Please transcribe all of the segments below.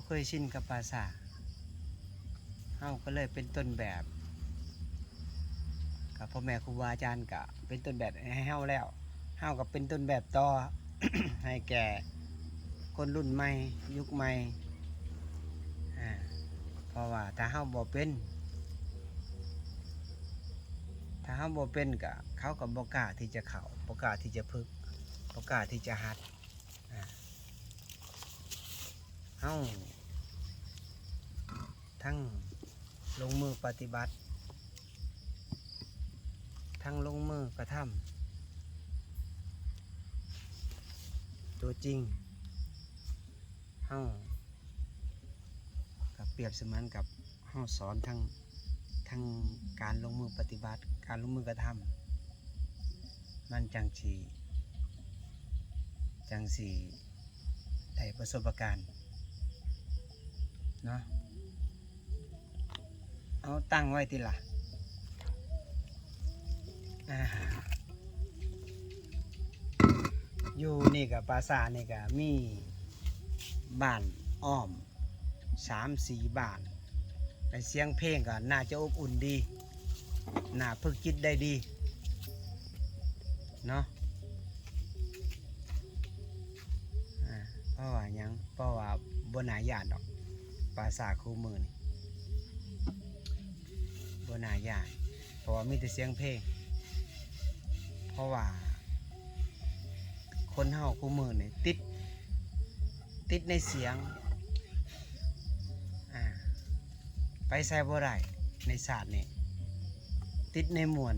ເຄີຍຊິນກັບປ່າຊ້າ ເຮົາກໍເລີຍເປັນຕົ້ນແບບ ກັບພໍ່ແມ່ຄູບາອາຈານກໍເປັນຕົ້ນແບບໃຫ້ເຮົາແລ້ວ ເຮົາກໍເປັນຕົ້ນແບບຕໍ່ ໃຫ້ແກ່ຄົນລຸ້ນໃໝ່ ຍຸກໃໝ່ ອາ ເພາະວ່າຖ້າເຮົາບໍ່ເປັນ ຖ້າເຮົາບໍ່ເປັນກໍ ເຂົາກໍບໍ່ກ້າທີ່ຈະເຂົ້າ ບໍ່ກ້າທີ່ຈະຝຶກ ບໍ່ກ້າທີ່ຈະຫັດ ອາ ເຮົາທັງລົງມືປະຕິບັດ ທັງລົງມືກະທຳ ຕົວຈິງ ເຮົາກໍປຽບສະເໝືອນກັບເຮົາສອນທັງ ທັງການລົງມືປະຕິບັດ ການລົງມືກະທຳ ມັນຈັ່ງຊິ ຈັ່ງຊິໄດ້ປະສົບປະການເນາະ. ເອົາຕັ້ງໄວ້ຕິລະ ອາ ຢູ່ນີ້ກະ ປ່າຊ້ານີ້ກະມີບ້ານອ້ອມສາມສີ່ບ້ານ ແລະ ສຽງເພງກໍໜ້າຈະອົບອຸ່ນດີ ໜ້າຝຶກຈິດໄດ້ດີເນາະ ອາ ເພາະວ່າຫຍັງ? ເພາະວ່າບໍ່ໜ້າຢ້ານດອກ ປ່າຊ້າຄູ່ມື້ນີ້ ບໍ່ໜ້າຢ້ານ ເພາະວ່າມີແຕ່ສຽງເພງ ເພາະວ່າຄົນເຮົາຄູ່ມື້ນີ້ຕິດ ຕິດໃນສຽງ ອາ ໄປໃສບໍ່ໄດ້ໃນຊາດນີ້ ຕິດໃນມ່ວນ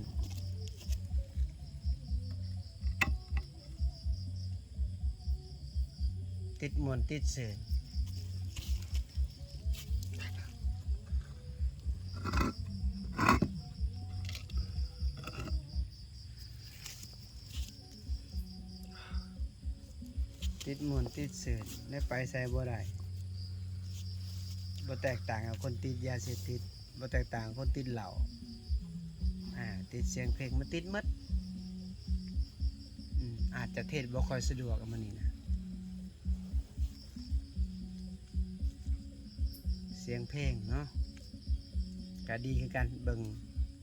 ຕິດມ່ວນຕິດຊື່ນ ຕິດມ່ວນຕິດຊື່ນ ແລະ ໄປໃສບໍ່ໄດ້ ບໍ່ແຕກຕ່າງກັບຄົນຕິດຢາເສບຕິດ ບໍ່ແຕກຕ່າງກັບຄົນຕິດເຫຼົ້າ ອາ ຕິດສຽງເພງ ມັນຕິດໝົດ ອາດຈະເທດບໍ່ຄ່ອຍສະດວກ ອັນນີ້ນະ ສຽງເພງເນາະ ກະດີຄືກັນ ເບິ່ງ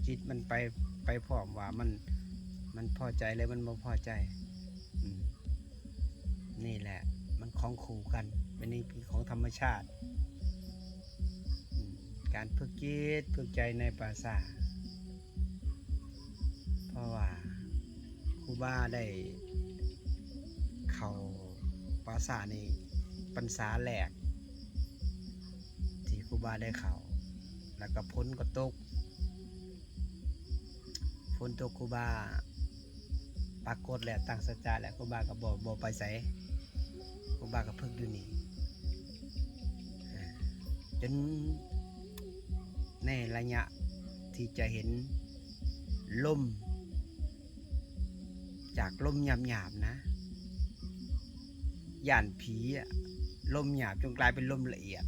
ຈິດມັນໄປ ໄປພ້ອມວ່າມັນ ມັນພໍໃຈ ຫຼື ມັນບໍ່ພໍໃຈ ອືມ ນີ້ແຫຼະ ມັນຂອງຄູ່ກັນ ເປັນນີ້ຄືຂອງທຳມະຊາດ ອືມ ການຝຶກຈິດຝຶກໃຈໃນປ່າຊ້າ ເພາະວ່າຄູບາໄດ້ເຂົ້າປ່າຊ້ານີ້ ພັນສາແລກທີ່ຄູບາໄດ້ເຂົ້າ ແລ້ວກໍຝົນກໍຕົກ ຝົນຕົກ ຄູບາປາກົດແລ້ວ ຕັ້ງສັດຈະແລ້ວ ຄູບາກໍບໍ່ ບໍ່ໄປໃສ ຄູບາກໍຝຶກຢູ່ນີ້ ອາ ຈົນໃນໄລຍະທີ່ຈະເຫັນລົມ ຈາກລົມຫຍາບໆນະ ຢ້ານຜີອະ ລົມຫຍາບຈົນກາຍເປັນລົມລະອຽດ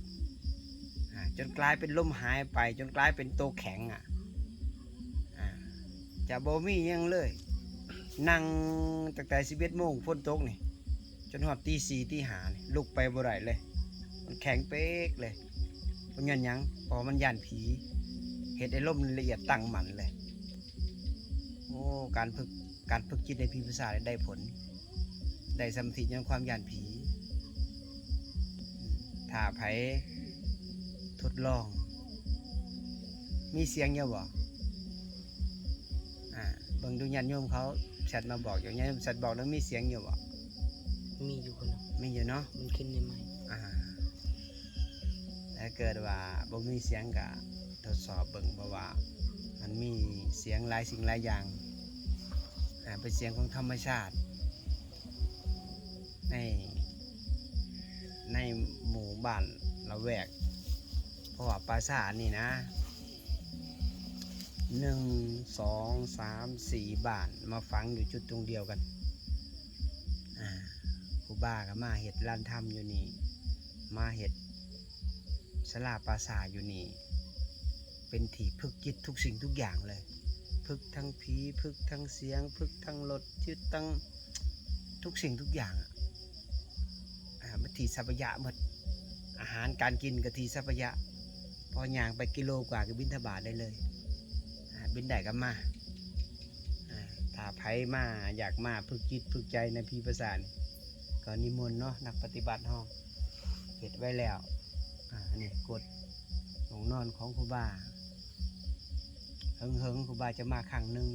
ອາ ຈົນກາຍເປັນລົມຫາຍໄປ ຈົນກາຍເປັນໂຕແຂງອະ ອາ ຈະບໍ່ມີຫຍັງເລີຍ ນັ່ງຕັ້ງແຕ່ສິບເອັດໂມງຝົນຕົກນີ້ ຈົນຮອດຕີສີ່ຕີຫ້ານີ້ ລຸກໄປບໍ່ໄດ້ເລີຍ ມັນແຂງເປັກເລີຍ ເພາະຍ້ອນຫຍັງ? ເພາະວ່າມັນຢ້ານຜີ ເຮັດໃຫ້ລົມລະອຽດຕັ້ງໝັ້ນເລີຍ ໂອ້ ການຝຶກ ການຝຶກຈິດໃນຜີປີສາດໄດ້ຜົນ ໄດ້ສະມາທິຍ້ອນຄວາມຢ້ານຜີ ຖ້າໃຜທົດລອງ ມີສຽງຢູ່ບໍ່? ອາ ເບິ່ງດູ ຍາດໂຍມເຂົາແຊັດມາບອກຢູ່ ຍາດໂຍມແຊັດບອກແລ້ວ ມີສຽງຢູ່ບໍ່? ມີຢູ່ພຸ້ນນະ ມີຢູ່ເນາະ ມັນຂຶ້ນໃນໄມ ອາ ຖ້າເກີດວ່າບໍ່ມີສຽງກະ ທົດສອບເບິ່ງ ເພາະວ່າມັນມີສຽງຫຼາຍສິ່ງຫຼາຍຢ່າງ ອາ ເປັນສຽງຂອງທຳມະຊາດ ໃນ ໃນໝູ່ບ້ານລະແວກ ເພາະວ່າປ່າຊ້າອັນນີ້ນະ ໜຶ່ງ ສອງ ສາມ ສີ່ ບ້ານມາຝັງຢູ່ຈຸດຕົງດຽວກັນ ອາ ຄູບາກໍມາເຮັດລານທຳຢູ່ນີ້ ມາເຮັດສາລາປ່າຊ້າຢູ່ນີ້ ເປັນທີ່ຝຶກຈິດທຸກສິ່ງທຸກຢ່າງເລີຍ ຝຶກທັງຜີ ຝຶກທັງສຽງ ຝຶກທັງລົດ ຝຶກທັງທຸກສິ່ງທຸກຢ່າງ ອາ ມັນທີ່ສັບພະຍະໝົດ ອາຫານການກິນກໍທີ່ສັບພະຍະ ພໍຍ່າງໄປກິໂລກວ່າກໍບິນທະບາດໄດ້ເລີຍ ອາ ບິນໄດ້ກໍມາ ອາ ຖ້າໃຜມາ ຢາກມາຝຶກຈິດຝຶກໃຈໃນຜີປາສາດນີ້ ກໍນິມົນເນາະ ນັກປະຕິບັດເຮົາເຮັດໄວ້ແລ້ວ ອາ ອັນນີ້ກົດຫ້ອງນອນຂອງຄູບາ ເຫິງໆ ຄູບາຈະມາຄັ້ງໜຶ່ງ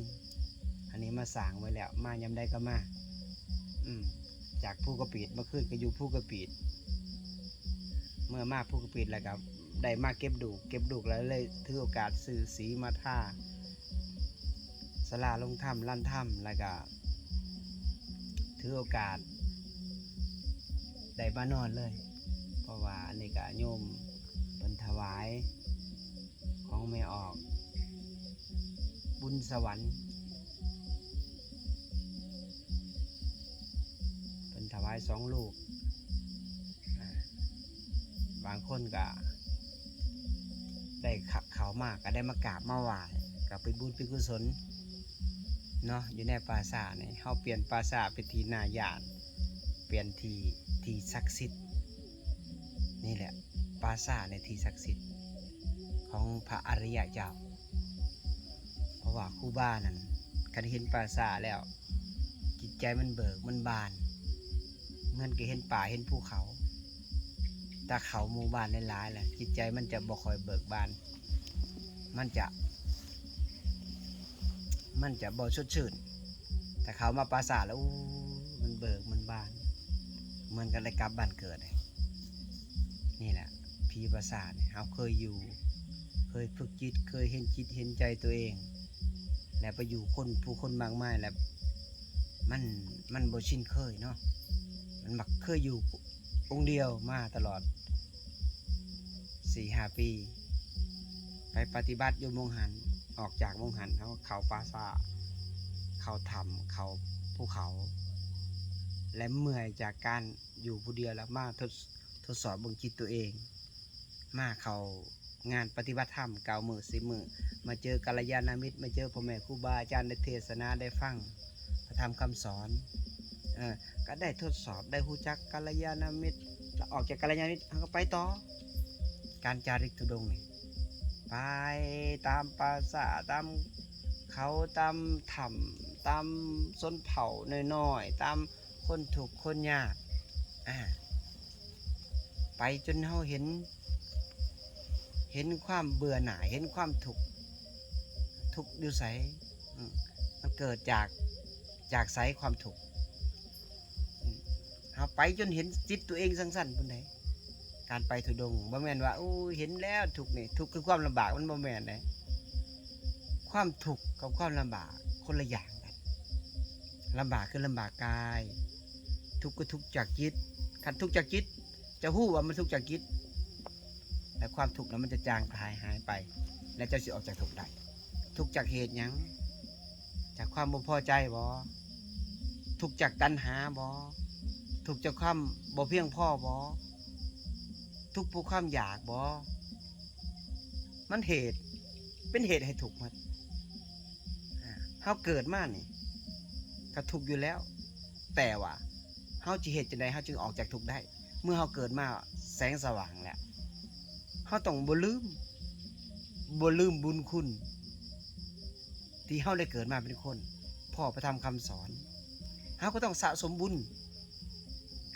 ອັນນີ້ມາສ້າງໄວ້ແລ້ວ ມາຍາມໃດກໍມາ ອືມ ຈາກພູກະປີດ ເມື່ອຄືນກໍຢູ່ພູກະປີດ ເມື່ອມາພູກະປີດແລ້ວກໍໄດ້ມາເກັບດູກ ເກັບດູກແລ້ວເລີຍຖືໂອກາດຊື້ສີມາທາສາລາລົງທຳ ລານທຳ ແລ້ວກໍຖືໂອກາດໄດ້ມານອນເລີຍ ເພາະວ່າອັນນີ້ກໍໂຍມເພິ່ນຖວາຍ ຂອງແມ່ອອກ ບຸນສະຫວັນ ເພິ່ນຖວາຍສອງລູກ ອາ ບາງຄົນກະໄດ້ເຂົ້າມາ ກະໄດ້ມາກາບມາໄຫວ້ ກະເປັນບຸນເປັນກຸສົນເນາະ ຢູ່ໃນປ່າຊ້ານີ້ ເຮົາປ່ຽນປ່າຊ້າເປັນທີ່ໜ້າຢ້ານ ປ່ຽນທີ່ ທີ່ສັກສິດ ນີ້ແຫຼະ ປ່າຊ້າໃນທີ່ສັກສິດຂອງພະອະລິຍະເຈົ້າ ເພາະວ່າຄູບານັ້ນ ຄັນເຫັນປ່າຊ້າແລ້ວ ຈິດໃຈມັນເບີກມັນບານ ເໝືອນກັບເຫັນປ່າເຫັນພູເຂົາ ຖ້າເຂົ້າໝູ່ບ້ານຫຼາຍໆແລ້ວ ຈິດໃຈມັນຈະບໍ່ຄ່ອຍເບີກບານ ມັນຈະ ມັນຈະບໍ່ສົດຊື່ນ ຖ້າເຂົ້າມາປ່າຊ້າແລ້ວ ໂອ້ ມັນເບີກມັນບານ ເໝືອນກັບໄດ້ກັບບ້ານເກີດ. ນີ້ແຫຼະ ຜີປ່າຊ້ານີ້ ເຮົາເຄີຍຢູ່ ເຄີຍຝຶກຈິດ ເຄີຍເຫັນຈິດເຫັນໃຈຕົວເອງ ແລ້ວໄປຢູ່ຄົນ ຜູ້ຄົນມາກມາຍ ແລ້ວມັນ ມັນບໍ່ຊິນເຄີຍເນາະ ມັນມັກເຄີຍຢູ່ອົງດຽວມາຕະຫຼອດສີ່ຫ້າປີ ໄປປະຕິບັດຢູ່ໝ່ອງຫັ້ນ ອອກຈາກໝ່ອງຫັ້ນ ເຮົາເຂົ້າປ່າຊ້າ ເຂົ້າຖ້ຳ ເຂົ້າພູເຂົາ ແລະ ເມື່ອຍຈາກການຢູ່ຜູ້ດຽວ ແລ້ວມາທົດ ທົດສອບເບິ່ງຈິດຕົວເອງ ມາເຂົ້າງານປະຕິບັດທຳເກົ້າມື້ສິບມື້ ມາເຈີກັນລະຍານະມິດ ມາເຈີພໍ່ແມ່ຄູບາອາຈານ ໄດ້ເທດສະໜາ ໄດ້ຟັງພະທຳຄຳສອນ ເອີ ກໍໄດ້ທົດສອບ ໄດ້ຮູ້ຈັກກັນລະຍານະມິດ ແລ້ວອອກຈາກກັນລະຍານະມິດ ເຮົາກໍໄປຕໍ່ ການຈາລິກທຸດົງນີ້ ໄປຕາມປ່າຊ້າ ຕາມເຂົາ ຕາມຖ້ຳ ຕາມຊົນເຜົ່ານ້ອຍໆ ຕາມຄົນທຸກຄົນຍາກ ອາ ໄປຈົນເຮົາເຫັນ ເຫັນຄວາມເບື່ອໜ່າຍ ເຫັນຄວາມທຸກ ທຸກຢູ່ໃສ ອືມ ມັນເກີດຈາກ ຈາກໃສຄວາມທຸກ ອືມ ເຮົາໄປຈົນເຫັນຈິດຕົວເອງສັງສັນພຸ້ນໃດ ການໄປທຸດົງ ບໍ່ແມ່ນວ່າ ໂອ້ຍ ເຫັນແລ້ວທຸກນີ້ ທຸກຄືຄວາມລຳບາກ ມັນບໍ່ແມ່ນເດ້ ຄວາມທຸກກັບຄວາມລຳບາກຄົນລະຢ່າງກັນ ລຳບາກຄືລຳບາກກາຍ ທຸກຄືທຸກຈາກຈິດ ຄັນທຸກຈາກຈິດ ເຈົ້າຮູ້ວ່າມັນທຸກຈາກຈິດ ແລະ ຄວາມທຸກນັ້ນມັນຈະຈາງຄາຍຫາຍໄປ ແລະ ເຈົ້າຊິອອກຈາກທຸກໄດ້. ທຸກຈາກເຫດຫຍັງ? ຈາກຄວາມບໍ່ພໍໃຈບໍ? ທຸກຈາກຕັນຫາບໍ? ທຸກຈາກຄວາມບໍ່ພຽງພໍບໍ? ທຸກເພາະຄວາມຢາກບໍ? ມັນເຫດ ເປັນເຫດໃຫ້ທຸກໝົດ. ອາ ເຮົາເກີດມານີ້ກໍທຸກຢູ່ແລ້ວ, ແຕ່ວ່າເຮົາຈະເຮັດຈັ່ງໃດເຮົາຈຶ່ງອອກຈາກທຸກໄດ້? ເມື່ອເຮົາເກີດມາແສງສະຫວ່າງແລ້ວ, ເຮົາຕ້ອງບໍ່ລືມ, ບໍ່ລືມບຸນຄຸນທີ່ເຮົາໄດ້ເກີດມາເປັນຄົນ, ພໍ້ພະທຳຄຳສອນ, ເຮົາກໍຕ້ອງສະສົມບຸນ,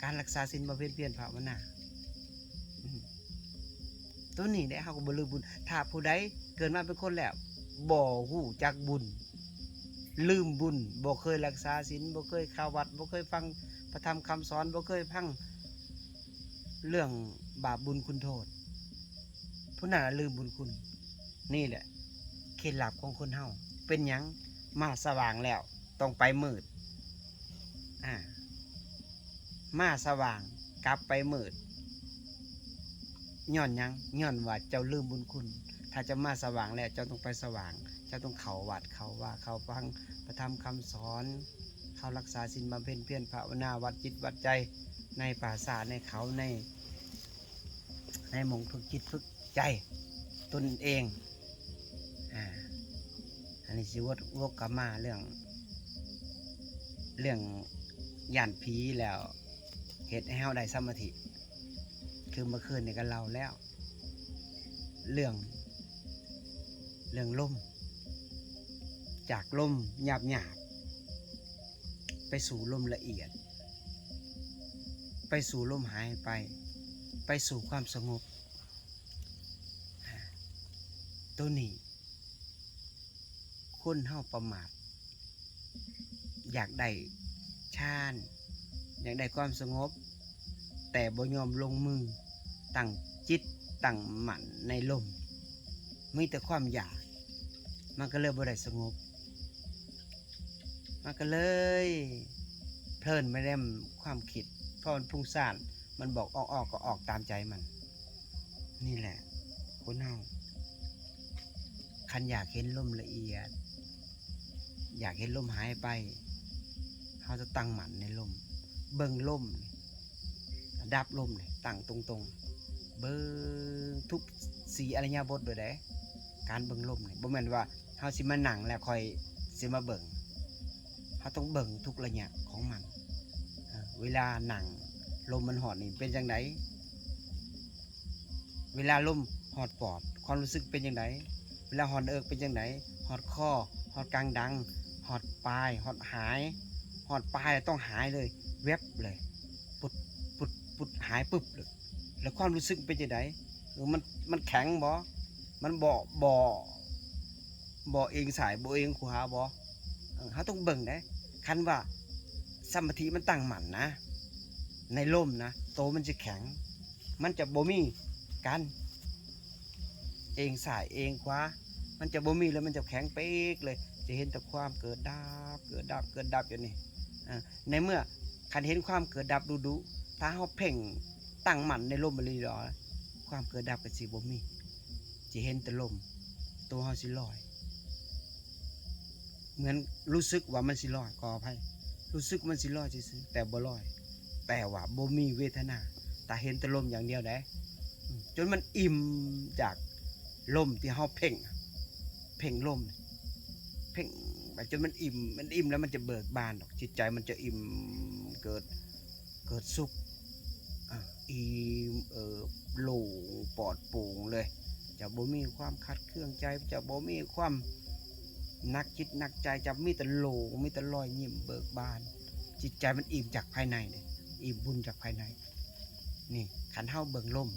ການລັກສາສິນ, ບຳເພັນພຽນພາວະນາ. ອືມ ໂຕນີ້ແຫຼະ ເຮົາກໍບໍ່ລືມບຸນ. ຖ້າຜູ້ໃດເກີດມາເປັນຄົນແລ້ວ ບໍ່ຮູ້ຈັກບຸນ, ລືມບຸນ, ບໍ່ເຄີຍລັກສາສິນ, ບໍ່ເຄີຍເຂົ້າວັດ, ບໍ່ເຄີຍຟັງພະທຳຄຳສອນ, ບໍ່ເຄີຍຟັງເລື່ອງບາບບຸນຄຸນໂທດ, ຜູ້ນັ້ນລະລືມບຸນຄຸນ. ນີ້ແຫຼະ ເຄັດລັບຂອງຄົນເຮົາ. ເປັນຫຍັງ? ມາສະຫວ່າງແລ້ວ ຕ້ອງໄປມືດ. ອາ ມາສະຫວ່າງ ກັບໄປມືດ ຍ້ອນຫຍັງ? ຍ້ອນວ່າເຈົ້າລືມບຸນຄຸນ. ຖ້າເຈົ້າມາສະຫວ່າງແລ້ວ ເຈົ້າຕ້ອງໄປສະຫວ່າງ, ເຈົ້າຕ້ອງເຂົ້າວັດເຂົ້າວາ, ເຂົ້າຟັງພະທຳຄຳສອນ, ເຂົ້າລັກສາສິນ, ບຳເພັນພຽນພາວະນາ, ວັດຈິດວັດໃຈ ໃນປ່າຊ້າ, ໃນເຂົາ, ໃນ ໃນໝ່ອງຝຶກຈິດຝຶກໃຈຕົນເອງ. ອາ ອັນນີ້ຊິວົນ ວົນກັບມາເລື່ອງ ເລື່ອງຢ້ານຜີແລ້ວເຮັດໃຫ້ເຮົາໄດ້ສະມາທິ. ຄືເມື່ອຄືນນີ້ກໍເລົ່າແລ້ວ ເລື່ອງ ເລື່ອງລົມ ຈາກລົມຫຍາບໆ ໄປສູ່ລົມລະອຽດ ໄປສູ່ລົມຫາຍໄປ ໄປສູ່ຄວາມສະຫງົບ ໂຕນີ້ ຄົນເຮົາປະໝາດ ຢາກໄດ້ຊານ ຢາກໄດ້ຄວາມສະຫງົບ ແຕ່ບໍ່ຍອມລົງມືຕັ້ງຈິດຕັ້ງໝັ້ນໃນລົມ ມີແຕ່ຄວາມຢາກ ມັນກໍເລີຍບໍ່ໄດ້ສະຫງົບ ມັນກໍເລີຍເພີນໄປນຳຄວາມຄິດ ເພາະມັນຟຸ້ງສ້ານ ມັນບອກອອກໆ ກໍອອກຕາມໃຈມັນ. ນີ້ແຫຼະ ຄົນເຮົາ ຄັນຢາກເຫັນລົມລະອຽດ ຢາກເຫັນລົມຫາຍໄປ ເຮົາຈະຕັ້ງໝັ້ນໃນລົມ ເບິ່ງລົມ ດັບລົມນີ້ ຕັ້ງຕົງໆ ເບິ່ງທຸກສີ່ອະລິຍະບົດໂດຍໃດ ການເບິ່ງລົມນີ້ ບໍ່ແມ່ນວ່າເຮົາຊິມານັ່ງແລ້ວຄ່ອຍຊິມາເບິ່ງ ເຮົາຕ້ອງເບິ່ງທຸກໄລຍະຂອງມັນ ເອີ ເວລານັ່ງລົມມັນຮອດນີ້ເປັນຈັ່ງໃດ? ເວລາລົມຮອດປອດ ຄວາມຮູ້ສຶກເປັນຈັ່ງໃດ? ເວລາຮອດໜ້າເອິກເປັນຈັ່ງໃດ? ຮອດຄໍ ຮອດກາງດັງ ຮອດປາຍ ຮອດຫາຍ ຮອດປາຍຕ້ອງຫາຍເລີຍ ແວັບເລີຍ ປຸດ ປຸດ ປຸດ ຫາຍປຶບເລີຍ ແລ້ວຄວາມຮູ້ສຶກເປັນຈັ່ງໃດ? ເອີ ມັນ ມັນແຂງບໍ່? ມັນບໍ່ ບໍ່ ບໍ່ເອງຊ້າຍ ບໍ່ເອງຂວາບໍ່? ເອີ ເຮົາຕ້ອງເບິ່ງເດ້ ຄັນວ່າສະມາທິມັນຕັ້ງໝັ້ນນະ ໃນລົມນະ ໂຕມັນຈະແຂງ ມັນຈະບໍ່ມີການເອງຊ້າຍເອງຂວາ ມັນຈະບໍ່ມີເລີຍ ມັນຈະແຂງເປັກເລີຍ ຈະເຫັນແຕ່ຄວາມເກີດດັບ ເກີດດັບ ເກີດດັບຢູ່ນີ້ ເອີ ໃນເມື່ອຄັນເຫັນຄວາມເກີດດັບດຸໆ ຖ້າເຮົາເພັ່ງຕັ້ງໝັ້ນໃນລົມອີ່ຫຼີດອກ ຄວາມເກີດດັບກໍຊິບໍ່ມີ ຈະເຫັນແຕ່ລົມ ໂຕເຮົາຊິລອຍ ເໝືອນຮູ້ສຶກວ່າມັນຊິລອຍ ຂໍອະໄພ ຮູ້ສຶກມັນຊິລອຍຊື່ໆ ແຕ່ບໍ່ລອຍ ແຕ່ວ່າບໍ່ມີເວທະນາ ແຕ່ເຫັນແຕ່ລົມຢ່າງດຽວໃດ ອືມ ຈົນມັນອີ່ມຈາກລົມທີ່ເຮົາເພັ່ງ ເພັ່ງລົມ ເພັ່ງໄປຈົນມັນອີ່ມ ມັນອີ່ມແລ້ວມັນຈະເບີກບານດອກ ຈິດໃຈມັນຈະອີ່ມ ເກີດ ເກີດສຸກ ອາ ອີ່ມ ເອີບ ໂລ່ງ ປອດໂປ່ງເລີຍ ຈະບໍ່ມີຄວາມຂັດເຄືອງໃຈ ຈະບໍ່ມີຄວາມໜັກຈິດໜັກໃຈ ຈະມີແຕ່ໂລ່ງ ມີແຕ່ລອຍຍິ້ມເບີກບານ ຈິດໃຈມັນອີ່ມຈາກພາຍໃນເດ້ ອີ່ມບຸນຈາກພາຍໃນ ນີ້ ຄັນເຮົາເບິ່ງລົມ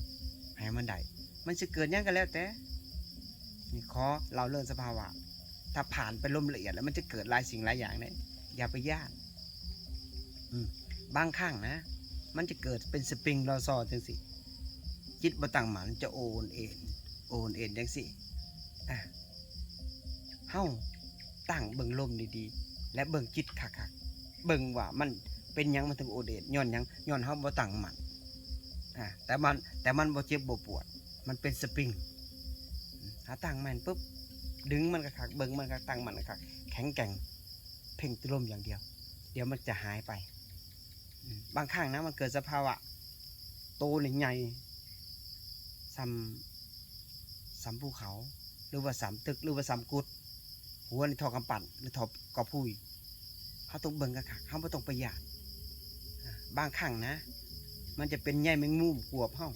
ໃຫ້ມັນໄດ້ ມັນຊິເກີດຫຍັງກໍແລ້ວແຕ່ ນີ້ ຂໍເລົ່າເລື່ອງສະພາວະ ຖ້າຜ່ານໄປລົມລະອຽດແລ້ວ ມັນຈະເກີດຫຼາຍສິ່ງຫຼາຍຢ່າງເດ້ ຢ່າໄປຢ້ານ ອືມ ບາງຄັ້ງນະ ມັນຈະເກີດເປັນສະປຣິງລໍຊໍຈັ່ງຊີ້ ຈິດບໍ່ຕັ້ງໝັ້ນ ຈະໂອນເອນ ໂອນເອນຈັ່ງຊີ້ ອາ ເຮົາຕັ້ງເບິ່ງລົມດີໆ ແລະ ເບິ່ງຈິດຄັກໆ ເບິ່ງວ່າມັນເປັນຫຍັງມັນເຖິງໂອນເອນ ຍ້ອນຫຍັງ? ຍ້ອນເຮົາບໍ່ຕັ້ງໝັ້ນ ອາ ແຕ່ມັນ ແຕ່ມັນບໍ່ເຈັບບໍ່ປວດ ມັນເປັນສະປຣິງ ເຮົາຕັ້ງໝັ້ນປຶບ ດຶງມັນຄັກໆ ເບິ່ງມັນຄັກ ຕັ້ງໝັ້ນຄັກ ແຂງແກ່ງ ເພັ່ງແຕ່ລົມຢ່າງດຽວ ດຽວມັນຈະຫາຍໄປ ອືມ ບາງຄັ້ງນະ ມັນເກີດສະພາວະ ໂຕນີ້ໃຫຍ່ ສ່ຳ ສ່ຳພູເຂົາ ຫຼືວ່າສ່ຳຕຶກ ຫຼືວ່າສ່ຳກຸດ ຫົວນີ້ທໍ່ກຳປັ່ນ ຫຼືທໍ່ກະພຸຍ ເຮົາຕ້ອງເບິ່ງຄັກໆ ເຮົາບໍ່ຕ້ອງໄປຢ້ານ ອາ ບາງຄັ້ງນະ ມັນຈະເປັນໃຍແມງມຸມກວບເຮົາ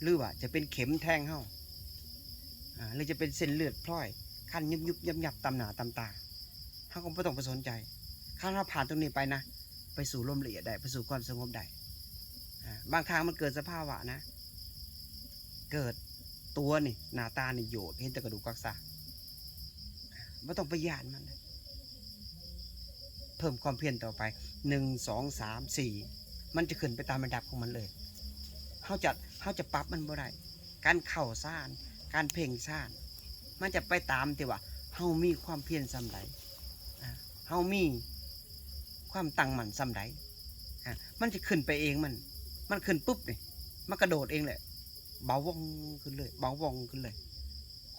ຫຼືວ່າຈະເປັນເຂັມແທງເຮົາ ອາ ຫຼືຈະເປັນເສັ້ນເລືອດພລອຍ ຄັນຍຸບໆຍັບໆ ຕາມໜ້າຕາມຕາ ເຮົາກໍບໍ່ຕ້ອງໄປສົນໃຈ ຄັນເຮົາຜ່ານຕົງນີ້ໄປນະ ໄປສູ່ລົມລະອຽດໄດ້ ໄປສູ່ຄວາມສະຫງົບໄດ້ ອາ ບາງຄັ້ງມັນເກີດສະພາວະນະ ເກີດຕົວນີ້ ໜ້າຕານີ້ໂຍດ ເຫັນແຕ່ກະດູກກາກຊາກ ບໍ່ຕ້ອງໄປຢ້ານມັນ ເພີ່ມຄວາມພຽນຕໍ່ໄປ ໜຶ່ງ ສອງ ສາມ ສີ່ ມັນຈະຂຶ້ນໄປຕາມລຳດັບຂອງມັນເລີຍ ເຮົາຈະ ເຮົາຈະປັບມັນບໍ່ໄດ້ ການເຂົ້າຊານ ການເພັ່ງຊານ ມັນຈະໄປຕາມທີ່ວ່າເຮົາມີຄວາມພຽນສ່ຳໃດ ອາ ເຮົາມີຄວາມຕັ້ງໝັ້ນສ່ຳໃດ ອາ ມັນຈະຂຶ້ນໄປເອງ ມັນ ມັນຂຶ້ນປຶບນີ້ ມັນກະໂດດເອງແຫຼະ ເບົາວ່ອງຂຶ້ນເລີຍ ເບົາວ່ອງຂຶ້ນເລີຍ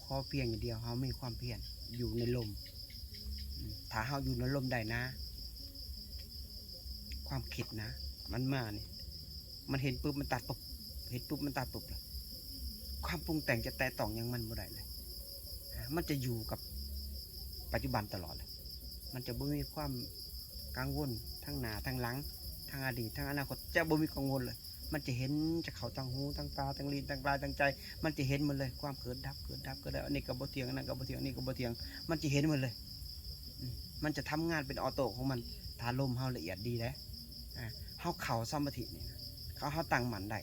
ຂໍພຽງຢ່າງດຽວເຮົາມີຄວາມພຽນຢູ່ໃນລົມ ອາ ຖ້າເຮົາຢູ່ໃນລົມໄດ້ນະ ຄວາມຄິດນະ ມັນມານີ້ ມັນເຫັນປຶບ ມັນຕັດປຶບ ເຫັນປຶບ ມັນຕັດປຶບ ຄວາມປຸງແຕ່ງຈະແຕະຕ້ອງຫຍັງມັນບໍ່ໄດ້ເລີຍ ອາ ມັນຈະຢູ່ກັບປັດຈຸບັນຕະຫຼອດເລີຍ ມັນຈະບໍ່ມີຄວາມກັງວົນ ທັງໜ້າ ທັງຫຼັງ ທັງອະດີດ ທັງອະນາຄົດ ຈະບໍ່ມີກັງວົນເລີຍ ມັນຈະເຫັນຈາກເຂົ້າທາງຫູ ທາງຕາ ທາງລີ້ນ ທາງກາຍ ທາງໃຈ ມັນຈະເຫັນໝົດເລີຍ ຄວາມເກີດດັບ ເກີດດັບ ເກີດດັບ ອັນນີ້ກໍບໍ່ທ່ຽງ ອັນນັ້ນກໍບໍ່ທ່ຽງ ອັນນີ້ກໍບໍ່ທ່ຽງ ມັນຈະເຫັນໝົດເລີຍ. ອືມ ມັນຈະທຳງານເປັນອໍໂຕ້ຂອງມັນ ຖ້າລົມເຮົາລະອຽດດີເດ້. ອາ ເຮົາເຂົ້າສະມາທິນີ້ນະ ເຮົາ ເຮົາຕັ້ງໝັ້ນໄດ້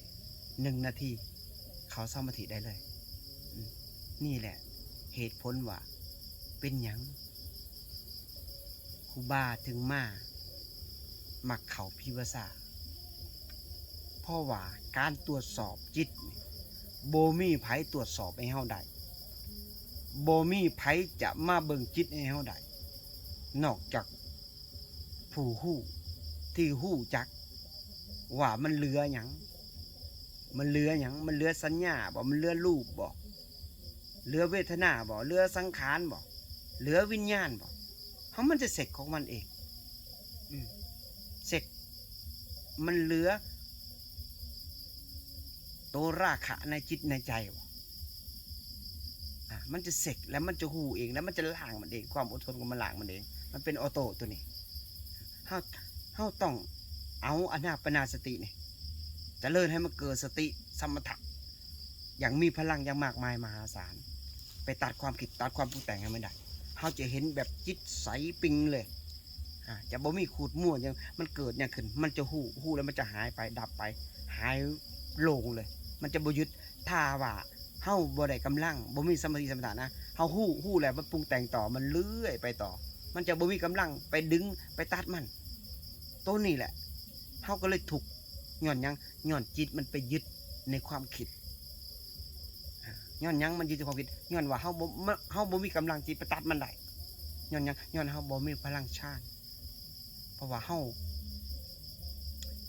ໜຶ່ງນາທີ ເຂົ້າສະມາທິໄດ້ເລີຍ. ອືມ ນີ້ແຫຼະເຫດຜົນວ່າເປັນຫຍັງຄູບາເຖິງມາມັກເຂົ້າພິວາສາ ເພາະວ່າການຕວດສອບຈິດນີ້ ບໍ່ມີໃຜຕວດສອບໃຫ້ເຮົາໄດ້ ບໍ່ມີໃຜຈະມາເບິ່ງຈິດໃຫ້ເຮົາໄດ້ ນອກຈາກຜູ້ຮູ້ທີ່ຮູ້ຈັກວ່າມັນເຫຼືອຫຍັງ ມັນເຫຼືອຫຍັງ ມັນເຫຼືອສັນຍາບໍ ມັນເຫຼືອຮູບບໍ ເຫຼືອເວທະນາບໍ ເຫຼືອສັງຂານບໍ ເຫຼືອວິນຍານບໍ ເຮົາ ມັນຈະເຊັກຂອງມັນເອງ. ອືມ ເຊັກ ມັນເຫຼືອໂຕລາຄະໃນຈິດໃນໃຈບໍ ອາ ມັນຈະເຊັກ ແລ້ວມັນຈະຮູ້ເອງ ແລ້ວມັນຈະລ້າງມັນເອງ ຄວາມອົດທົນຂອງມັນລ້າງມັນເອງ ມັນເປັນອໍໂຕ້ໂຕນີ້. ເຮົາ ເຮົາຕ້ອງເອົາອານາປານາສະຕິນີ້ ຈະເລີນໃຫ້ມັນເກີດສະຕິສະມະຖະ ຢ່າງມີພະລັງຢ່າງມາກມາຍມະຫາສານ ໄປຕັດຄວາມຄິດ ຕັດຄວາມປຸງແຕ່ງໃຫ້ມັນໄດ້ ເຮົາຈະເຫັນແບບຈິດໃສປິ່ງເລີຍ. ອາ ຈະບໍ່ມີຂູດມົວຫຍັງ ມັນເກີດຫຍັງຂຶ້ນ ມັນຈະຮູ້ ຮູ້ແລ້ວມັນຈະຫາຍໄປ ດັບໄປ ຫາຍໂລ່ງເລີຍ ມັນຈະບໍ່ຍຶດ. ຖ້າວ່າເຮົາບໍ່ໄດ້ກຳລັງ ບໍ່ມີສະມາທິສະມະຖະນະ ເຮົາຮູ້ ຮູ້ແລ້ວມັນປຸງແຕ່ງຕໍ່ ມັນເລື້ອຍໄປຕໍ່ ມັນຈະບໍ່ມີກຳລັງໄປດຶງ ໄປຕັດມັນ. ໂຕນີ້ແຫຼະ ເຮົາກໍເລີຍທຸກ ຍ້ອນຫຍັງ? ຍ້ອນຈິດມັນໄປຍຶດໃນຄວາມຄິດ. ອາ ຍ້ອນຫຍັງມັນຍຶດໃນຄວາມຄິດ? ຍ້ອນວ່າເຮົາບໍ່ ເຮົາບໍ່ມີກຳລັງທີ່ໄປຕັດມັນໄດ້. ຍ້ອນຫຍັງ? ຍ້ອນເຮົາບໍ່ມີພະລັງຊານ. ເພາະວ່າເຮົາ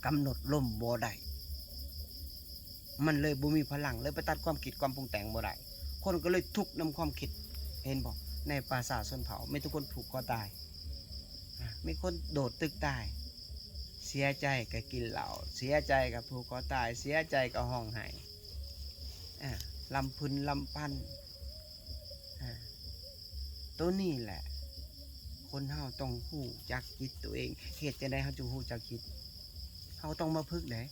ກຳນົດລົມບໍ່ໄດ້ ມັນເລີຍບໍ່ມີພະລັງ ເລີຍໄປຕັດຄວາມຄິດຄວາມປຸງແຕ່ງບໍ່ໄດ້. ຄົນກໍເລີຍທຸກນຳຄວາມຄິດ. ເຫັນບໍ່? ໃນປ່າຊ້າຊົນເຜົ່າ ມີແຕ່ຄົນຜູກຄໍຕາຍ. ອາ ມີຄົນໂດດຕຶກຕາຍ. ເສຍໃຈກໍກິນເຫຼົ້າ, ເສຍໃຈກໍຜູກຄໍຕາຍ, ເສຍໃຈກໍຮ້ອງໄຫ້, ອາ ລຳພຶນລຳພັນ. ອາ ໂຕນີ້ແຫຼະ ຄົນເຮົາຕ້ອງຮູ້ຈັກຈິດໂຕເອງ. ເຮັດຈັ່ງໃດເຮົາຈຶ່ງຮູ້ຈັກຈິດ? ເຮົາຕ້ອງມາຝຶກເດ້.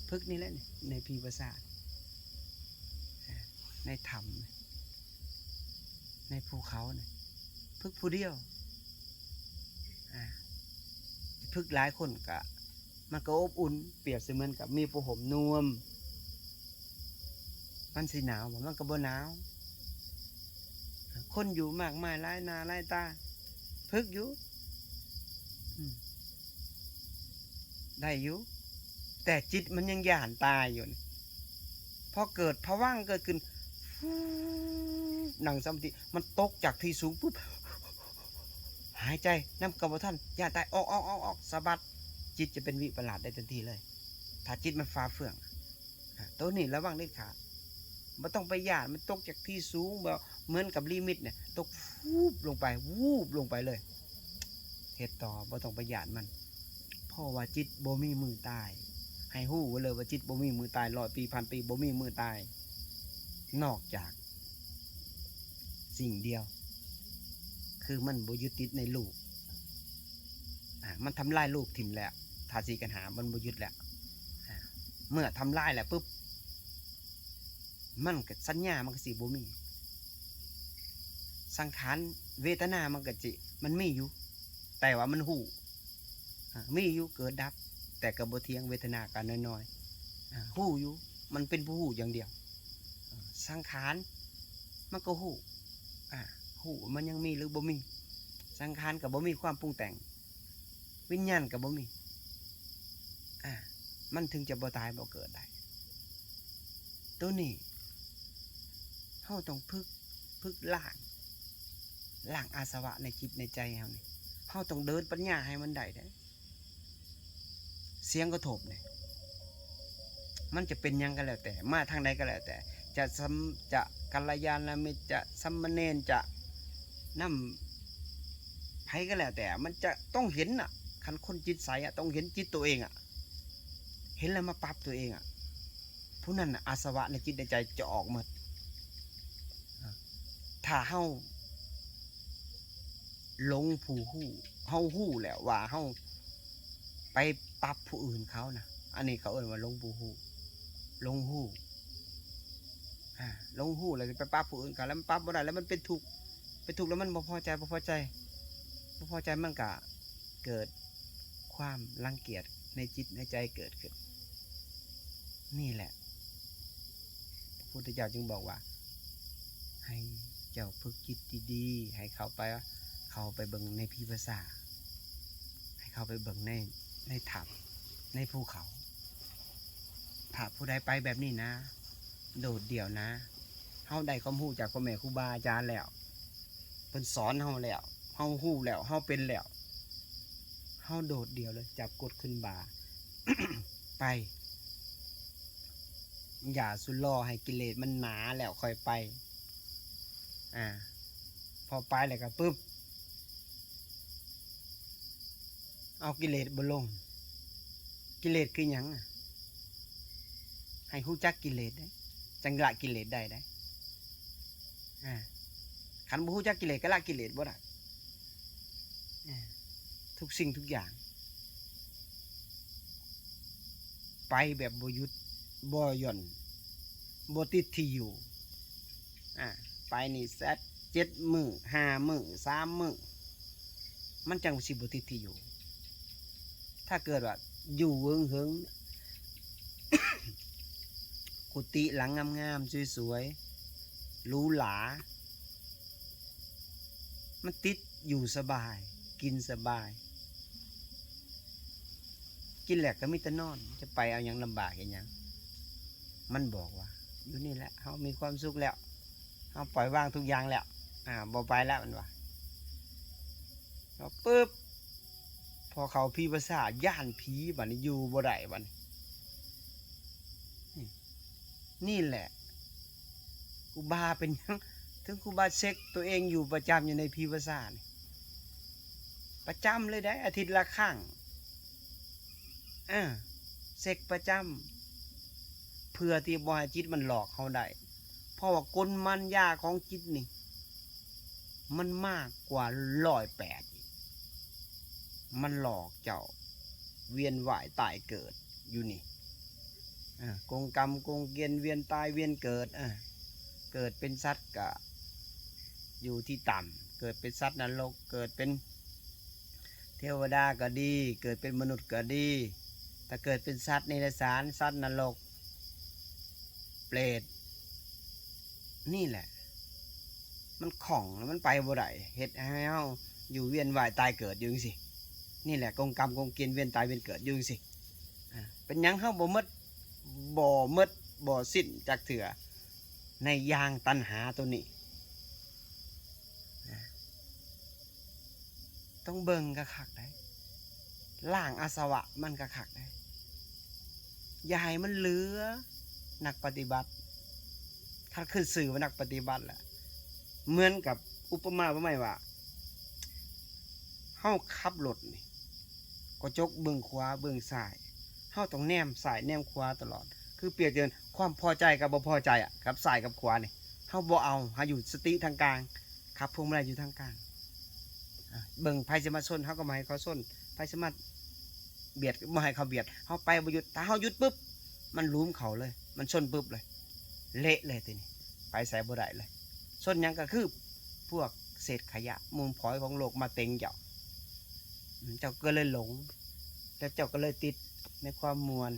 ຝຶກນີ້ແຫຼະ ໃນພິວາສາ, ໃນຖ້ຳ, ໃນພູເຂົານີ້ ຝຶກຜູ້ດຽວ. ອາ ຝຶກຫຼາຍຄົນກະ ມັນກໍອົບອຸ່ນ, ປຽບສະເໝືອນກັບມີຜ້າຫົ່ມນຸ່ມ. ມັນຊິໜາວບໍ່? ມັນກໍບໍ່ໜາວ. ຄົນຢູ່ມາກມາຍຫຼາຍໜ້າຫຼາຍຕາ, ຝຶກຢູ່ ອືມ ໄດ້ຢູ່, ແຕ່ຈິດມັນຍັງຢ້ານຕາຍຢູ່. ພໍເກີດພະວັງເກີດຂຶ້ນ, ນັ່ງສະມາທິ, ມັນຕົກຈາກທີ່ສູງປຶບ, ຫາຍໃຈນຳກໍບໍ່ທັນ, ຢ້ານຕາຍ, ອອກ, ອອກ, ອອກ, ອອກ, ສະບັດ, ຈິດຈະເປັນວິປະລາດໄດ້ທັນທີເລີຍ ຖ້າຈິດມັນຟ້າເຟືອງ. ອາ ໂຕນີ້ລະວັງເດັດຂາດ, ບໍ່ຕ້ອງໄປຢ້ານ, ມັນຕົກຈາກທີ່ສູງ, ບໍ່ເໝືອນກັບລິມິດນີ້, ຕົກວູບລົງໄປ, ວູບລົງໄປເລີຍ. ເຮັດຕໍ່, ບໍ່ຕ້ອງໄປຢ້ານມັນ, ເພາະວ່າຈິດບໍ່ມີມື້ຕາຍ. ໃຫ້ຮູ້ໄວ້ເລີຍວ່າຈິດບໍ່ມີມື້ຕາຍ, ຮ້ອຍປີ, ພັນປີ, ບໍ່ມີມື້ຕາຍ, ນອກຈາກ ສິ່ງດຽວ ຄືມັນບໍ່ຍຶດຕິດໃນຮູບ. ອາ ມັນທຳລາຍຮູບຖິ້ມແລ້ວ, ທາດສີ່ຂັນຫ້າມັນບໍ່ຍຶດແລ້ວ. ອາ ເມື່ອທຳລາຍແລ້ວປຶບ, ມັນກໍ ສັນຍາມັນກໍຊິບໍ່ມີ, ສັງຂານ ເວທະນາມັນກໍຊິ ມັນມີຢູ່, ແຕ່ວ່າມັນຮູ້. ອາ ມີຢູ່ ເກີດດັບ, ແຕ່ກໍບໍ່ທ່ຽງ, ເວທະນາກໍນ້ອຍໆ. ອາ ຮູ້ຢູ່, ມັນເປັນຜູ້ຮູ້ຢ່າງດຽວ. ອາ ສັງຂານມັນກໍຮູ້, ອາ ຮູ້ວ່າມັນຍັງມີຫຼືບໍ່ມີ. ສັງຂານກໍບໍ່ມີຄວາມປຸງແຕ່ງ, ວິນຍານກໍບໍ່ມີ. ອາ ມັນເຖິງຈະບໍ່ຕາຍບໍ່ເກີດໄດ້. ໂຕນີ້ເຮົາຕ້ອງຝຶກ, ຝຶກລ້າງ, ລ້າງອາສະວະໃນຈິດໃນໃຈເຮົານີ້. ເຮົາຕ້ອງເດີນປັນຍາໃຫ້ມັນໄດ້ເດ້. ສຽງກະທົບນີ້ ມັນຈະເປັນຫຍັງກໍແລ້ວແຕ່, ມາທາງໃດກໍແລ້ວແຕ່, ຈະສຳ, ຈະກັນລະຍານະມິດ, ຈະສາມະເນນ, ຈະນຳໃຜກໍແລ້ວແຕ່, ມັນຈະຕ້ອງເຫັນນະ. ຄັນຄົນຈິດໃສອະ, ຕ້ອງເຫັນຈິດໂຕເອງອະ, ເຫັນແລ້ວມາປັບໂຕເອງອະ, ຜູ້ນັ້ນນະ ອາສະວະໃນຈິດໃນໃຈຈະອອກໝົດ. ຖ້າເຮົາ ຫຼົງຜູ້ຮູ້, ເຮົາຮູ້ແລ້ວວ່າເຮົາໄປປັບຜູ້ອື່ນເຂົານະ, ອັນນີ້ເຂົາເອີ້ນວ່າຫຼົງຜູ້ຮູ້ ຫຼົງຮູ້ ອາ ຫຼົງຮູ້ແລ້ວໄປປັບຜູ້ອື່ນເຂົາ ແລ້ວມັນປັບບໍ່ໄດ້ ແລ້ວມັນເປັນທຸກ ເປັນທຸກແລ້ວມັນບໍ່ພໍໃຈ ບໍ່ພໍໃຈ ບໍ່ພໍໃຈ ມັນກະເກີດຄວາມລັງກຽດໃນຈິດໃນໃຈເກີດຂຶ້ນ. ນີ້ແຫຼະ ພະພຸດທະເຈົ້າຈຶ່ງບອກວ່າ ໃຫ້ເຈົ້າຝຶກຈິດດີໆ ໃຫ້ເຂົ້າໄປ ເຂົ້າໄປເບິ່ງໃນຜີພາສາ ໃຫ້ເຂົ້າໄປເບິ່ງໃນ ໃນຖ້ຳ ໃນພູເຂົາ. ຖ້າຜູ້ໃດໄປແບບນີ້ນະ ໂດດດ່ຽວນະ ເຮົາໄດ້ຄວາມຮູ້ຈາກພໍ່ແມ່ຄູບາອາຈານແລ້ວ ເພິ່ນສອນເຮົາແລ້ວ ເຮົາຮູ້ແລ້ວ ເຮົາເປັນແລ້ວ ເຮົາໂດດດ່ຽວເລີຍ ຈັບກົດຂຶ້ນບ່າ ໄປ ຢ່າສຸລໍໃຫ້ກິເລດມັນໜາແລ້ວຄ່ອຍໄປ. ອາ ພໍໄປແລ້ວກໍປຶບ ເອົາກິເລດບໍ່ລົງ. ກິເລດຄືຫຍັງ? ໃຫ້ຮູ້ຈັກກິເລດເດ້ ຈັ່ງລະກິເລດໄດ້ເດ້. ອາ ຄັນບໍ່ຮູ້ຈັກກິເລດກໍລະກິເລດບໍ່ໄດ້. ອາ ທຸກສິ່ງທຸກຢ່າງ ໄປແບບບໍ່ຢຸດບໍ່ຢ່ອນ ບໍ່ຕິດທີ່ຢູ່. ອາ ໄປນີ້ແຊດເຈັດມື້ ຫ້າມື້ ສາມມື້ ມັນຈັ່ງຊິບໍ່ຕິດທີ່ຢູ່. ຖ້າເກີດວ່າຢູ່ເຫິງໆ ກຸຕິຫຼັງງາມໆ ສວຍໆ ຫຼູຫຼາ ມັນຕິດຢູ່ສະບາຍ ກິນສະບາຍ ກິນແລ້ວກໍມີແຕ່ນອນ ຈະໄປເອົາຫຍັງລຳບາກເຮັດຫຍັງ? ມັນບອກວ່າ ຢູ່ນີ້ແຫຼະ ເຮົາມີຄວາມສຸກແລ້ວ ເຮົາປ່ອຍວາງທຸກຢ່າງແລ້ວ ອາ ບໍ່ໄປແລ້ວ ມັນວ່າ. ແລ້ວປຶບ ພໍເຂົ້າຜີພາສາ ຢ້ານຜີ ບາດນີ້ຢູ່ບໍ່ໄດ້ ບາດນີ້. ນີ້ແຫຼະ ຄູບາເປັນຫຍັງ ເຖິງຄູບາເຊັກຕົວເອງຢູ່ປະຈຳຢູ່ໃນຜີພາສານີ້ ປະຈຳເລີຍໄດ໋ ອາທິດລະຄັ້ງ ເອີ ເຊັກປະຈຳ ເພື່ອທີ່ບໍ່ໃຫ້ຈິດມັນຫຼອກເຮົາໄດ້ ເພາະວ່າກົນມານຍາຂອງຈິດນີ້ ມັນມາກກວ່າຮ້ອຍແປດອີກ ມັນຫຼອກເຈົ້າວຽນວ່າຍຕາຍເກີດຢູ່ນີ້ ເອີ ກົງກຳກົງກຽນ ວຽນຕາຍວຽນເກີດ ເອີ ເກີດເປັນສັດກະຢູ່ທີ່ຕ່ຳ ເກີດເປັນສັດນະລົກ ເກີດເປັນເທວະດາກໍດີ ເກີດເປັນມະນຸດກໍດີ ຖ້າເກີດເປັນສັດເດຍລະສານ ສັດນະລົກ ເປດ ນີ້ແຫຼະ ມັນຂ້ອງ ມັນໄປບໍ່ໄດ້ ເຮັດໃຫ້ເຮົາຢູ່ວຽນວ່າຍຕາຍເກີດຢູ່ຈັ່ງຊີ້. ນີ້ແຫຼະ ກົງກຳກົງກຽນ ວຽນຕາຍວຽນເກີດຢູ່ຈັ່ງຊີ້. ອາ ເປັນຫຍັງເຮົາບໍ່ໝົດ ບໍ່ໝົດ ບໍ່ສິ້ນຈັກເທື່ອ ໃນຢ່າງຕັນຫາໂຕນີ້? ຕ້ອງເບິ່ງຄັກໆໄດ໋ ລ້າງອາສະວະມັນຄັກໆໄດ໋ ຢ່າໃຫ້ມັນເຫຼືອນັກປະຕິບັດ. ຄັນຂຶ້ນຊື່ວ່ານັກປະຕິບັດລະ ເໝືອນກັບອຸປະມາອຸປະໄມວ່າ ເຮົາຂັບລົດນີ້ ກະຈົກເບິ່ງຂວາເບິ່ງຊ້າຍ ເຮົາຕ້ອງແນມຊ້າຍແນມຂວາຕະຫຼອດ ຄືປຽບເໝືອນຄວາມພໍໃຈກັບບໍ່ພໍໃຈອະ ກັບຊ້າຍກັບຂວານີ້ ເຮົາບໍ່ເອົາ ເຮົາຢູ່ສະຕິທາງກາງ ຂັບພວງມາໄລຢູ່ທາງກາງ ອາ ເບິ່ງໃຜຊິມາຊົນ ເຮົາກໍບໍ່ໃຫ້ເຂົາຊົນ ໃຜຊິມາບຽດ ບໍ່ໃຫ້ເຂົາບຽດ ເຮົາໄປບໍ່ຢຸດ. ຖ້າເຮົາຢຸດປຶບ ມັນຫຼຸມເຂົ້າເລີຍ ມັນຊົນປຶບເລີຍ ເລະເລີຍທີນີ້ ໄປໃສບໍ່ໄດ້ເລີຍ. ຊົນຫຍັງ? ກໍຄືພວກເສດຂະຫຍະມູນຝອຍຂອງໂລກມາເຕັງເຈົ້າ ເຈົ້າກໍເລີຍຫຼົງ ແລ້ວເຈົ້າກໍເລີຍຕິດໃນຄວາມມ່ວນ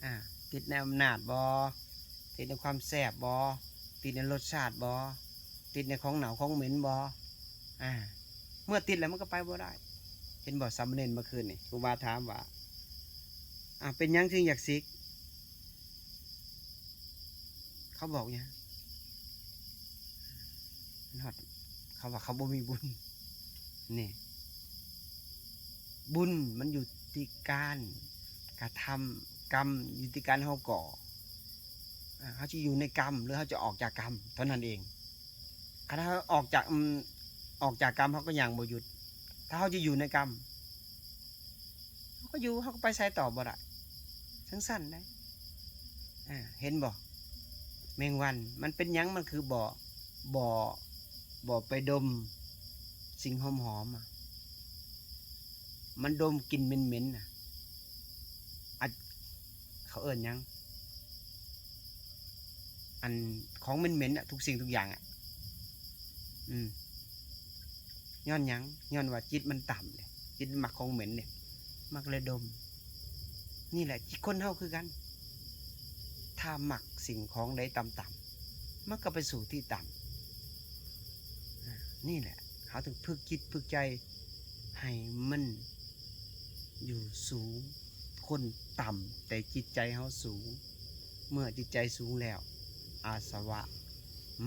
ອາ ຕິດໃນອຳນາດບໍ? ຕິດໃນຄວາມແຊບບໍ? ຕິດໃນລົດຊາດບໍ? ຕິດໃນຂອງເນົ່າຂອງເໝັນບໍ? ອາ ເມື່ອຕິດແລ້ວມັນກໍໄປບໍ່ໄດ້. ເຫັນບໍ່? ສາມະເນນເມື່ອຄືນນີ້ ຄູບາຖາມວ່າ ອາ ເປັນຫຍັງຈຶ່ງຢາກສິກ? ເຂົາບອກຫຍັງ? ຮອດ ເຂົາວ່າເຂົາບໍ່ມີບຸນ. ນີ້ ບຸນມັນຢູ່ທີ່ການກະທຳ ກຳຢູ່ທີ່ການເຮົາກໍ່ ອາ ເຮົາຈະຢູ່ໃນກຳ ຫຼື ເຮົາຈະອອກຈາກກຳເທົ່ານັ້ນເອງ. ຄັນເຮົາອອກຈາກ ອືມ ອອກຈາກກຳ ເຮົາກໍຍ່າງບໍ່ຢຸດ. ຖ້າເຮົາຈະຢູ່ໃນກຳ ເຮົາກໍຢູ່ ເຮົາກໍໄປໃສຕໍ່ບໍ່ໄດ້ ຈັ່ງຊັ້ນເດ້. ອາ ເຫັນບໍ່? ແມງວັນມັນເປັນຫຍັງ? ມັນຄືບໍ່ ບໍ່ ບໍ່ໄປດົມສິ່ງຫອມໆ ອະ ມັນດົມກິ່ນເໝັນໆ ນະ ອາ ເຂົາເອີ້ນຫຍັງ ອັນຂອງເໝັນໆ ນະ ທຸກສິ່ງທຸກຢ່າງ ອະ ອືມ ຍ້ອນຫຍັງ? ຍ້ອນວ່າຈິດມັນຕ່ຳເດ້ ຈິດມັນມັກຂອງເໝັນເດ້ ມັກແລະດົມ. ນີ້ແຫຼະ ຈິດຄົນເຮົາຄືກັນ ຖ້າມັກສິ່ງຂອງໃດຕ່ຳໆ ມັນກໍໄປສູ່ທີ່ຕ່ຳ. ອາ ນີ້ແຫຼະ ເຮົາຕ້ອງຝຶກຈິດຝຶກໃຈໃຫ້ມັນຢູ່ສູງ. ຄົນຕ່ຳ ແຕ່ຈິດໃຈເຮົາສູງ. ເມື່ອຈິດໃຈສູງແລ້ວ ອາສະວະ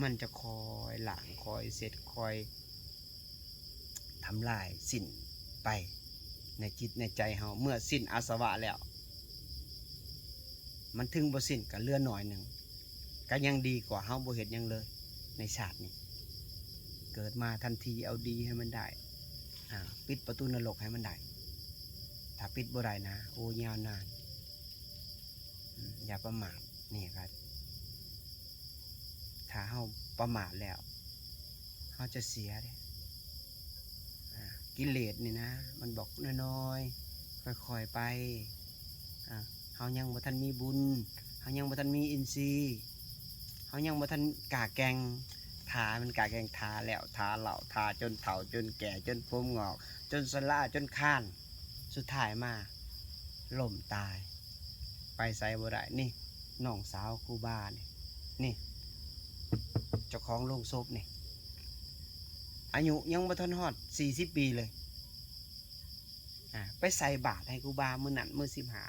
ມັນຈະຄ່ອຍລ້າງ ຄ່ອຍເຊັດ ຄ່ອຍທຳລາຍສິ້ນໄປໃນຈິດໃນໃຈເຮົາ. ເມື່ອສິ້ນອາສະວະແລ້ວ ມັນເຖິງບໍ່ສິ້ນກໍເຫຼືອໜ້ອຍໜຶ່ງ ກໍຍັງດີກວ່າເຮົາບໍ່ເຮັດຫຍັງເລີຍໃນຊາດນີ້. ເກີດມາທັນທີ ເອົາດີໃຫ້ມັນໄດ້ ອາ ປິດປະຕູນະລົກໃຫ້ມັນໄດ້. ຖ້າປິດບໍ່ໄດ້ນະ ໂອ້ ຍາວນານ. ອາ ຢ່າປະໝາດ. ນີ້ກໍ ຖ້າເຮົາປະໝາດແລ້ວ ເຮົາຈະເສຍເດ້. ອາ ກິເລດນີ້ນະ ມັນບອກນ້ອຍໆ ຄ່ອຍໆ ໄປ. ອາ ເຮົາຍັງບໍ່ທັນມີບຸນ ເຮົາຍັງບໍ່ທັນມີອິນຊີ ເຮົາຍັງບໍ່ທັນກ້າແກ່ງ. ຖ້າມັນກ້າແກ່ງ ຖ້າແລ້ວ ຖ້າເຖົ້າ ຖ້າຈົນເຖົ້າ ຈົນແກ່ ຈົນຜົມງອກ ຈົນຊະລາ ຈົນຄານ ສຸດທ້າຍມາລົ້ມຕາຍ ໄປໃສບໍ່ໄດ້. ນີ້ນ້ອງສາວຄູບານີ້ ນີ້ເຈົ້າຂອງໂລງສົບນີ້ ອາຍຸຍັງບໍ່ທັນຮອດສີ່ສິບປີເລີຍ. ອາ ໄປໃສ່ບາດໃຫ້ຄູບາມື້ນັ້ນ ມື້ສິບຫ້າ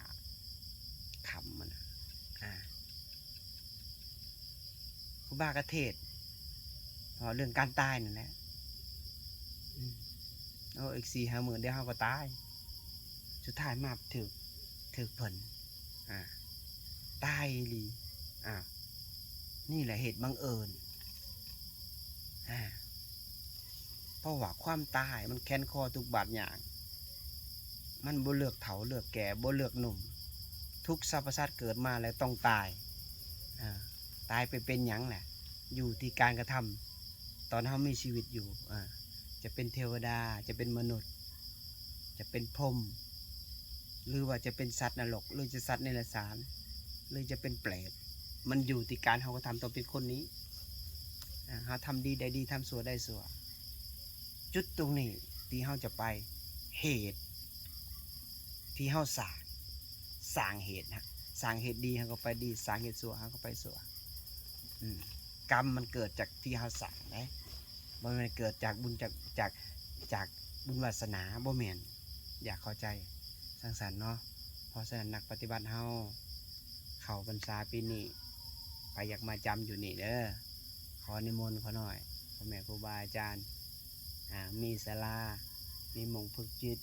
ຄ່ຳຫັ້ນນະ. ອາ ຄູບາກໍເທດເວົ້າເລື່ອງການຕາຍນັ້ນແຫຼະ. ອືມ ໂອ້ ອີກສີ່ຫ້າມື້ດຽວເຮົາກໍຕາຍ. ສຸດທ້າຍມາຖືກ ຖືກເພິ່ນ ອາ ຕາຍອີ່ຫຼີ. ອາ ນີ້ແຫຼະເຫດບັງເອີນ. ອາ ເພາະວ່າຄວາມຕາຍມັນແຂນຄໍທຸກບາດຍາກ ມັນບໍ່ເລືອກເຖົ້າເລືອກແກ່ ບໍ່ເລືອກໜຸ່ມ. ທຸກສັບພະສັດເກີດມາແລ້ວຕ້ອງຕາຍ. ອາ ຕາຍໄປເປັນຫຍັງແຫຼະ? ຢູ່ທີ່ການກະທຳຕອນເຮົາມີຊີວິດຢູ່. ອາ ຈະເປັນເທວະດາ ຈະເປັນມະນຸດ ຈະເປັນພົມ ຫຼືວ່າຈະເປັນສັດນະລົກ ຫຼືຈະສັດເດລັດສານ ຫຼືຈະເປັນເປດ ມັນຢູ່ທີ່ການເຮົາກະທຳຕອນເປັນຄົນນີ້. ອາ ເຮົາທຳດີໄດ້ດີ ທຳຊົ່ວໄດ້ຊົ່ວ. ຈຸດຕົງນີ້ທີ່ເຮົາຈະໄປ ເຫດທີ່ເຮົາສ້າງ ສ້າງເຫດນະ ສ້າງເຫດດີເຮົາກໍໄປດີ ສ້າງເຫດຊົ່ວເຮົາກໍໄປຊົ່ວ. ອືມ ກຳມັນເກີດຈາກທີ່ເຮົາສ້າງເດ້ ບໍ່ແມ່ນເກີດຈາກບຸນ ຈາກ ຈາກ ຈາກບຸນວາສະໜາ ບໍ່ແມ່ນ. ຢາກເຂົ້າໃຈຈັ່ງຊັ້ນເນາະ. ເພາະສະນັ້ນນັກປະຕິບັດເຮົາເຂົ້າພັນສາປີນີ້ ໃຜຢາກມາຈຳຢູ່ນີ້ເດີ ຂໍນິມົນຂໍໜ້ອຍ ພໍ່ແມ່ຄູບາອາຈານ ອາ ມີສາລາ ມີໝ່ອງຝຶກຈິດ.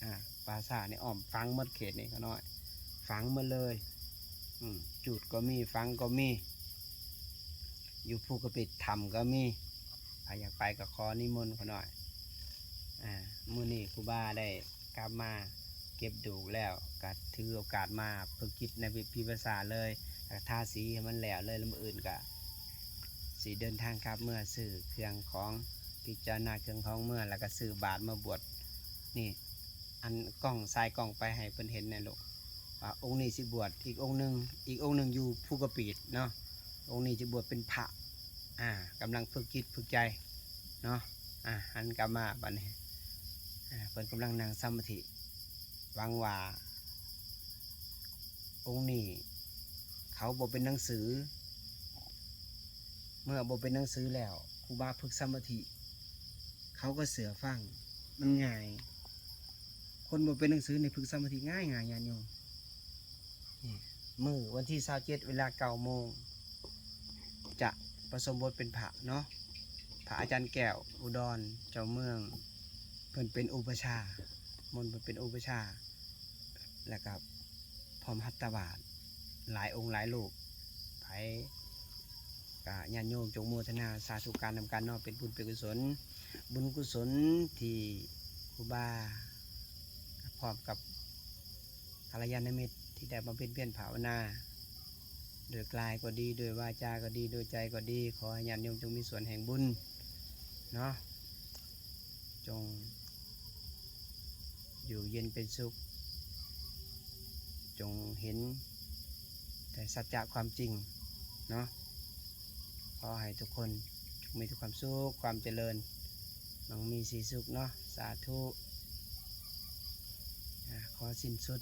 ອາ ປ່າຊ້ານີ້ອ້ອມຝັງໝົດເຂດນີ້ຂະນ້ອຍ ຝັງໝົດເລີຍ. ອືມ ຈູດກໍມີ ຝັງກໍມີ ຢູ່ພູກະປິດຖ້ຳກໍມີ. ໃຜຢາກໄປກໍຂໍນິມົນຂະນ້ອຍ. ອາ ມື້ນີ້ຄູບາໄດ້ກັບມາເກັບດູກແລ້ວ ກໍຖືໂອກາດມາຝຶກຈິດໃນວິ ວິປັດສະນາເລີຍ ແລ້ວກໍທາສີໃຫ້ມັນແລ້ວເລີຍ. ແລ້ວມື້ອື່ນກໍຊິເດີນທາງກັບເມືອ ຊື້ເຄື່ອງຂອງ ພິຈາລະນາເຄື່ອງຂອງເມືອ ແລ້ວກໍຊື້ບາດມາບວດ. ນີ້ ອັນກ້ອງ ສາຍກ້ອງໄປໃຫ້ເພິ່ນເຫັນແດ່ລູກ ວ່າອົງນີ້ຊິບວດ ອີກອົງໜຶ່ງ ອີກອົງໜຶ່ງຢູ່ພູກະປິດເນາະ. ອົງນີ້ຈະບວດເປັນພະ ອາ ກຳລັງຝຶກຈິດຝຶກໃຈເນາະ. ອາ ຫັນກັບມາບາດນີ້ ອາ ເພິ່ນກຳລັງນັ່ງສະມາທິ. ຫວັງວ່າອົງນີ້ເຂົາບໍ່ເປັນໜັງສື ເມື່ອບໍ່ເປັນໜັງສືແລ້ວ ຄູບາຝຶກສະມາທິ ເຂົາກໍເຊື່ອຟັງ ມັນງ່າຍ. ຄົນບໍ່ເປັນໜັງສືນີ້ຝຶກສະມາທິງ່າຍໆ ຍາດໂຍມ. ນີ້ ມື້ວັນທີຊາວເຈັດ ເວລາເກົ້າໂມງ ຈະປະສົມບົດເປັນພະເນາະ. ພະອາຈານແກ້ວ ອຸດອນ ເຈົ້າເມືອງ ເພິ່ນເປັນອຸປະຊາ ມົນເພິ່ນເປັນອຸປະຊາ ແລ້ວກໍພ້ອມຮັດຕະບາດ ຫຼາຍອົງຫຼາຍຮູບ. ໃຜ ກະຍາດໂຍມຈົ່ງໂມທະນາສາທຸການນຳກັນເນາະ ເປັນບຸນເປັນກຸສົນ. ບຸນກຸສົນທີ່ຄູບາ ພ້ອມກັບກັນລະຍານະມິດທີ່ໄດ້ບຳເພັນພຽນພາວະນາ ໂດຍກາຍກໍດີ ໂດຍວາຈາກໍດີ ໂດຍໃຈກໍດີ ຂໍໃຫ້ຍາດໂຍມຈົ່ງມີສ່ວນແຫ່ງບຸນເນາະ. ຈົ່ງຢູ່ເຢັນເປັນສຸກ ຈົ່ງເຫັນ ແຕ່ສັດຈະຄວາມຈິງເນາະ. ຂໍໃຫ້ທຸກຄົນຈົ່ງມີແຕ່ຄວາມສຸກຄວາມຈະເລີນ, ມັງມີສີສຸກເນາະ. ສາທຸ. ອາ ຂໍສິ້ນສຸດ